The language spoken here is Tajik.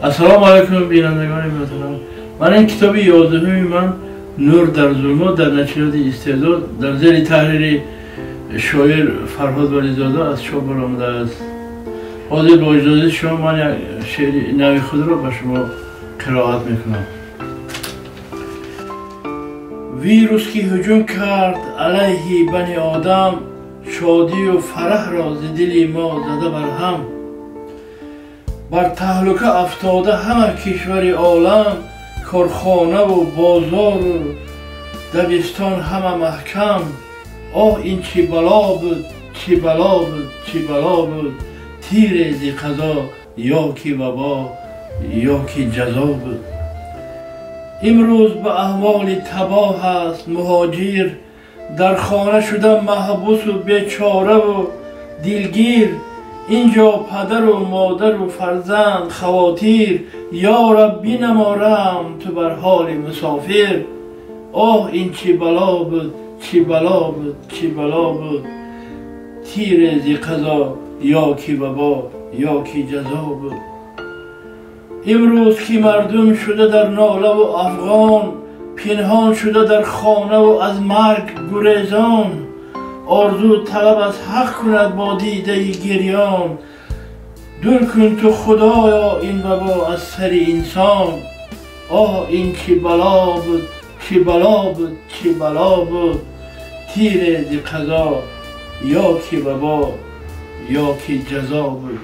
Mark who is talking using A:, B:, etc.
A: Ассалому алайкум, бинандагони муҳтарам. Ман ин китоби 11-уми ман «Нур дар зулмот» дар нашриёти «Истеъдод» дар зери таҳрири шоир Фарҳод Вализода аз чоп баромадааст. Ҳозир бо иҷозаи шумо ман як шеъри нави худро ба шумо қироат мекунам. Вирус ки ҳуҷум кард алайҳи бани одам, шодию фараҳро зи дили мо зада бар ҳам. Бар таҳлука афтода ҳама кишвари олам, корхонаву бозору дабистон ҳама маҳкам. Оҳ, ин чӣ бало буд, чӣ бало буд, чӣ бало буд, тире зи қазо ё ки вабо ё ки ҷазо буд. Имрӯз ба аҳволи табоҳ аст муҳоҷир, дар хона шуда маҳбусу бечораву дилгир. Инҷо падару модару фарзанд хавотир, ё раб, бинаморам ту бар ҳоли мусофир. Оҳ, ин чӣ бало буд, чӣ бало буд, чӣ бало буд, тире зи қазо ё ки вабо ё ки ҷазо буд. Имрӯз ки мардум шуда дар нолаву афғон, пинҳон шуда дар хонаву аз марг гурезон, орзу талаб аз ҳақ кунад бо дидаи гирён. Дур кун ту, худоё, ин вабо аз сари инсон. Оҳ, ин чӣ бало буд, чӣ бало буд, чӣ бало буд, тире зи қазо ё ки вабо ё ки ҷазо буд.